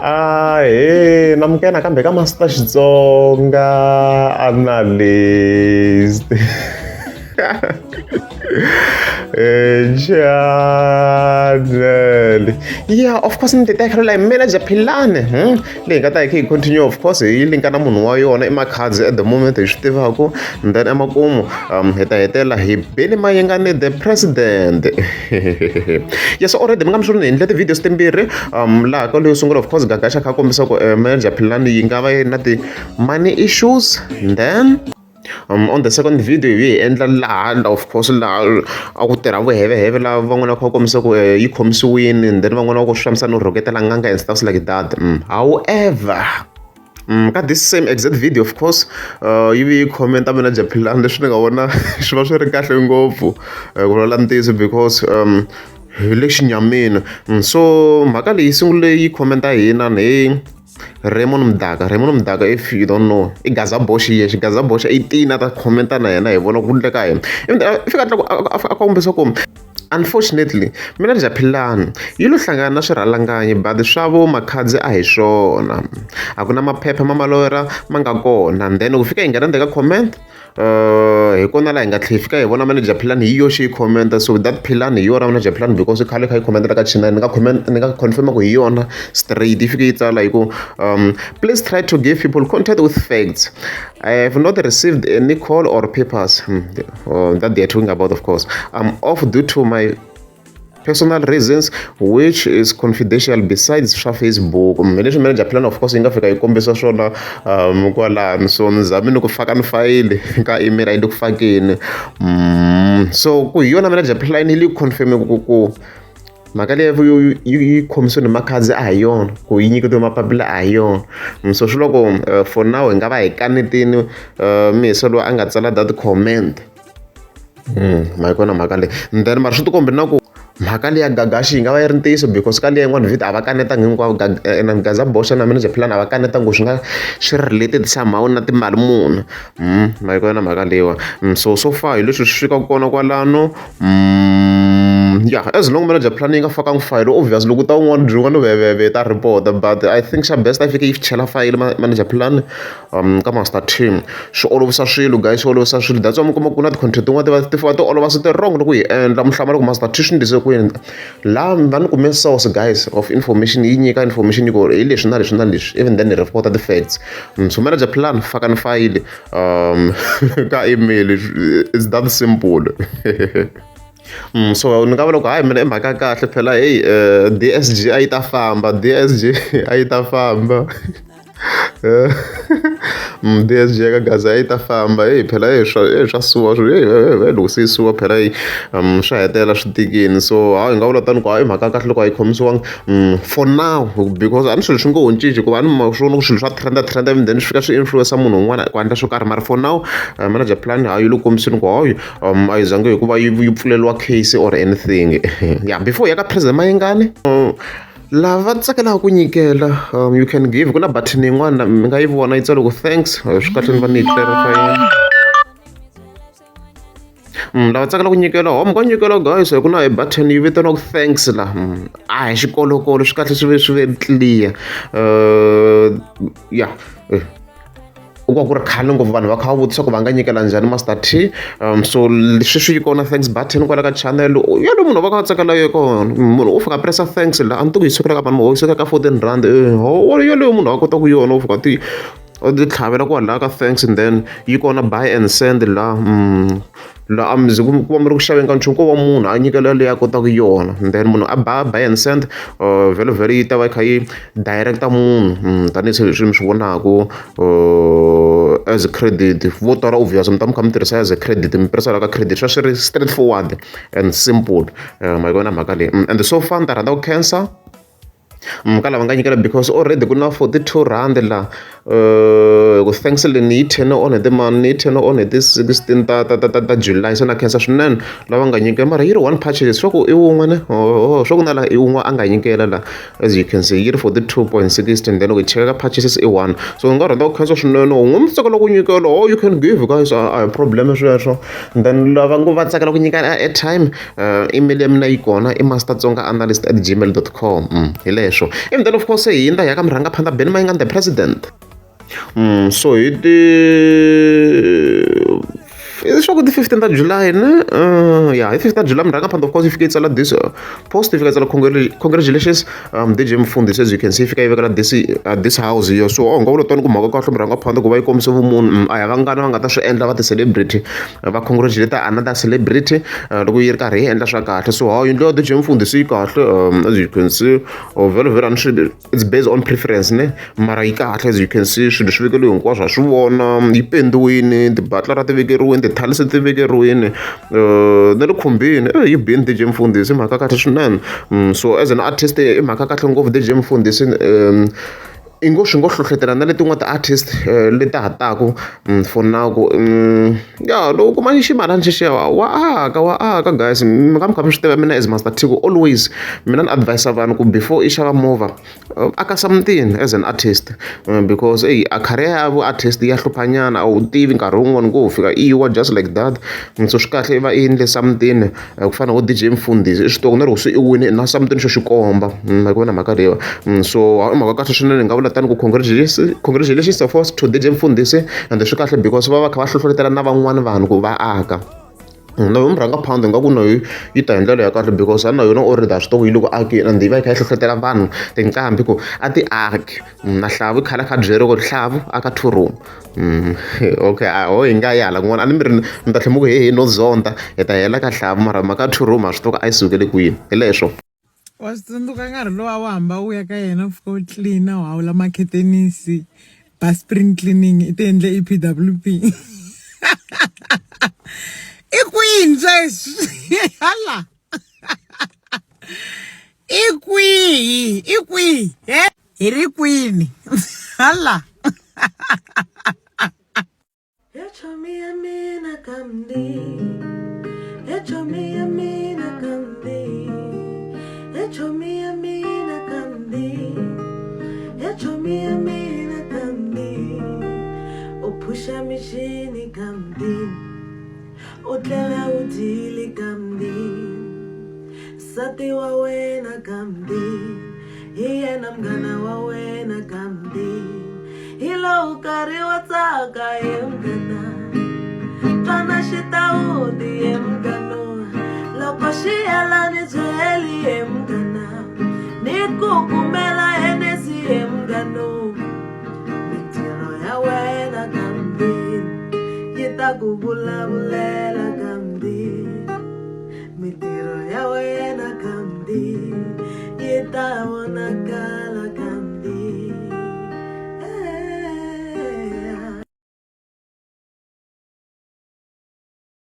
Ahee namukela nakambe ka Master Xitsonga Analyst channel yeah of course ni ti tekela like manager Philani leyi nga ta hi kha hi continue of course hi linka na munhu wa yona i Makhadzi at the moment hi swi tivaku and then emakumu hi ta hetelela hi Benny Mayengani the president yes already mi nga mi swi hi endle ti-videos timbirhi laha ka leyo sungula of course Gagash a kha a kombisa ku manager Philani yi nga va yi na ti-money issues and then on the second video hi endla laha of course laha a ku tirha vuheveheve laha van'wana va kha va kombisa ku yi khomisiwini and then van'wana va ku swi fambisana no rhuketela n'anga and stuff like that however ka this same exact video of course yi vi yi commenta manager Philani leswi ni nga vona swi va swi ri kahle ngopfu ku vulavula ntiyiso because hi le xinyamini so mhaka leyi sungule yi commenta hi inani hi Raymond Mdaka Raymond Mdaka if you don't know i Gaza Box yexe Gaza Box i tini a ta commenta na yena hi vona ku endleka yini i fika a tla ku a kombisa ku unfortunately manager Philani yi lo hlangana na swirhalanganyi but swa vo Makhadzi a hi swona a ku na maphepha ma maloyera ma nga kona and then loko fika hi nghena ndzeni ka comment hi kona laha hi nga tlhela hi fika hi vona manager Philani hi yoxe yi commenta so that Philani hi yona manager Philani because khale kha yi commenta ka channel ni nga comment ni nga confirm ku hi yona straight yi fike yi tsala hi ku please try to give people contact with facts I have not received any call or papers that they are talking about of course I'm off due to my personal reasons which is confidential besides swa Facebook hi leswi manager Philani of course yi nga fika yi kombisa swona kwalano so ni zame ni ku faka ni fayili ka email a yi le ku fakeni so ku hi yona manager Philani yi le ku confirm ku mhaka leyi yi khomisiwe ni Makhadzi a hi yona ku yi nyiketiwe mapapila a hi yona so swi loko for now hi nga va hi kanetini mihisa loyi a nga tsala that comment ma yi kona mhaka leyi and then mara swi tikombi na ku mhaka leyi ya Gagashi yi nga va yi ri ntiyiso because ka liya yin'wana video a va kanetanga hinkwavo na Gaza Boxa na manager Philani a va kanetanga ku swi nga swi related somehow na timali muni ma yi kona mhaka leyiwa so so far hi leswi swi fikaka kona kwalano yeah as long manager Philani yi nga fakangi fayele obvious loko ta un'wana byin'wana vhevhevhe ta report but I think xa best a fike yi chela fayele manager Philani ka master team swi olovisa swilo guys swi olovisa swilo that's why mi kuma ku na ti-content tin'wana ti va ti fika ti olova swi ti wrong loko hi endla muhlamala ku master t swi ndlise ku yini laha va ni kume source guys of information yi nyika information yi ku hi leswi na leswi na leswi even then hi report ti-facts so manager Philani faka ni fayili ka email it's that simple so ni nga vula ku hayi mina i mhaka ya kahle phela heyi D_S_G a yi ta famba D_S_G a yi ta famba D_S_G ya ka Gaza a yi ta famba heyi phela heyi swa heyi swa suwa heyi loko se yi suwa phela yi swa hetelela swi tikini so hayi hi nga vula tani ku hayi mhaka ya kahle loko a yi khomisiwanga for now because a ni swilo swi ngo ho cinci hikuva a ni ma swi vona ku swilo swa trend trend and then swi fika swi influence munhu un'wana ku endla swo karhi mara for now manager Philani hayi yi le ku kombiseni ku hayi a yi zangi hikuva yi pfuleriwa case or anything yeah before hi ya ka president Mayengani lava tsakelaka ku nyikela you can give ku na button yin'wana mi nga yi vona yi tsale ku thanks swi kahle ni va ni yi clarify lava tsakelaka ku nyikela ho mi nga nyikela guys ku na hi button yi vitaniwaku thanks la a hi xikolokolo swi kahle swi ve swi ve clear ya u ku va ku ri khale ngopfu vanhu va kha va vutisa ku va nga nyikela njhani Master T so sweswi yi kona thanks button kwala ka channel yalo munhu va kha va tsakela yo kona munhu u fika pressa thanks la a ni tivi ku yi sukela ka mani yi sukela ka R14 yeleyo munhu a kota ku yona u fika ti u ti tlhavela kwalaya ka thanks and then yi kona buy and send la la a mi ze ku va mi ri ku xaveni ka nchumu ko va munhu a nyikela leyi a kotaka yona and then munhu a ba buy and send vhele vhele yi ta va yi kha yi direct-a munhu tanihi leswi mi swi vonaku as credit vo tala obvious mi ta mi kha mi tirhisa as a credit mi tirhisa la ka credit swa swi ri straight forward and simple ma yi vona mhaka leyi and so far ni ta rhandza ku khensa ka lava nga nyikela because already ku na R42 la ku thanks leyi ni yi turn on hi timani ni yi turn on hi ti 16 ta ta ta ta ta July se na khensa swinene lava nga nyikela mara yi ri one purchase swa ku i wun'we ne oho swa ku na la i wun'we a nga nyikela la as you can see yi ri 42.60 then loko hi cheka ka purchases i one so ni nga rhandza ku khensa swinene un'we mi tsakela ku nyikela oh you can give guys a hi problem sweswo then lava ngo va tsakela ku nyika airtime email ya mina yi kona i mastertsongaanalyst@gmail.com hi leswo. leswo. And then of course hi hindza hi ya ka murhangaphandla Benny Mayengani the president. So hi ti leswaku ti 15 ta July ne ya hi 15 ta July murhangaphandla of course yi fike yi tsala this post yi fika yi tsala congratulations DJ Mfundhisi, as you can see yi fika yi vekela this this house yo. So oh nga vula tani ku mhaka kahle murhangaphandla ku va yi kombise vumunhu. A hi vangani va nga ta swi endla va ti-celebrity va congratulate another celebrity loko yi ri karhi yi endla swa kahle. So ha yindlu ya DJ Mfundhisi yi kahle, as you can see. Oh, vhele vhele a ni swi, it's based on preference ne, mara yi kahle. As you can see, swilo swi vekeliwe hinkwaswo ha swi vona, yi pendiwini, tibatlara ti vekeriwini, tithalisi ti vekeriwini, na le khumbini yi bini DJ Mfundhisi, i mhaka kahle swinene. So as an artist i mhaka kahle ngopfu DJ Mfundhisi. I ngo swi ngo hlohlotela na letin'wana ti-artist leta ha taku. For now ku ya loko u kuma ximalana xexiya wa aka, wa aka guys. Mi nga mi kha mi swi tiva, mina as Master Tiko always mina ni advise vanhu ku before i xava movha, aka something as an artist, because eyi a career ya vu artist ya hlupha nyana, a wu tivi nkarhi wun'wani ku fika i wa just like that. So swi kahle i va i endle something ku fana na vo DJ Mfundhisi, i swi tiva ku na loko se i wini na something xo xi komba. Ma yi vona mhaka leyiwa? So i mhaka kahle swinene, hi nga vula tani ku congratulations, congratulations of course to DJ Mfundhisi. And swi kahle because va va kha va hlohlotela na van'wani vanhu ku va aka. Na yo murhangaphandle nga ku na yo yi ta hi ndlela ya kahle because a na yona already ha swi tiva ku yi le ku akeni, and yi va yi kha yi hlohlotela vanhu tinqambi ku a ti aki. Na Hlavu i khale a kha a byeriwa ku Hlavu aka two room. Okay, a ho hi nga yi hala kun'wana, a ni mi ri mi ta tlhela mi ku hehe no zonda hi ta hela ka Hlavu, mara mhaka ya two room ha swi tiva ku a yi sukele kwini, hi leswo. Wa swi tsundzuka nkarhi lowu a wu hamba wu ya ka yena u fika u tlilina, u hawula makhetenisi ba spring cleaning, i ti endle EPWP? I kwini sweswi? Hala i kwihi? I kwihi he? Hi ri kwini hala? He chomi ya mina kamdi, he chomi ya mina kamdi, he chomi ya mina kamdi, he chomi ya mina kamdi. U phusha michini kamdi, u tlela u dyile kamdi. Nsati wa wena kamdi, hi yena munghana wa wena kamdi. Hi lowu nkarhi wo tsaka he munghana, twana xitawuti he munghana, loko xi hela ni byeli he munghana, ni ku kumela Hennessy he munghana. Mintirho ya wena kambi yi ta ku vulavulela.